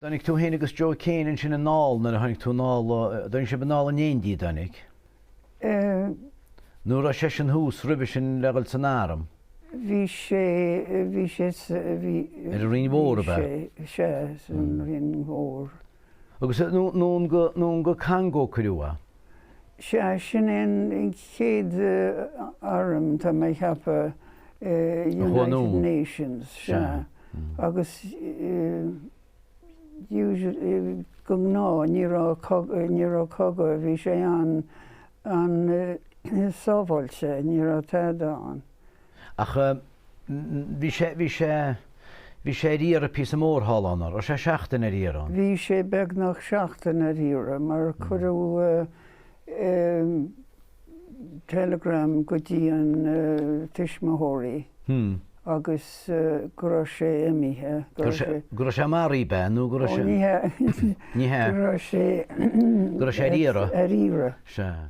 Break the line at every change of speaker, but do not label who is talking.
Tháinig tú féin agus Joe Kane ansin anall nuair a tháinig tú anall, tháinig sibh anall in éindí, dtáinig? Nó raibh seisean thuas roimhe sin le dhul san arm?
Bhí sé, bhí sé sa, bhí.
Ar an Rinn Mhór, ab
ea? Bhí sé, sea, san Rinn Mhór.
Agus anonn go, anonn go Congo cuireadh é?
Sea, sin é an chéad arm, tá mé a cheapadh, United Nations, sea. Agus usually, go gnáth, ní raibh cogadh, ní raibh cogadh, bhí sé an, an-sábháilte, ní raibh tada ann.
Ach bhí sé, bhí sé, bhí sé ar iarraidh píosa mór thall ann, raibh sé seachtain ar iarraidh
ann? Bhí sé beagnach seachtain ar iarraidh mar cuireadh telegram go dtí an tuismitheoirí agus go raibh sé imithe,
go raibh sé. Go raibh sé maraithe, ab ea, nó go raibh sé.
Ó, ní hea.
Ní hea.
Go raibh sé.
Go raibh sé ar iarraidh.
Ar iarraidh.
Sea.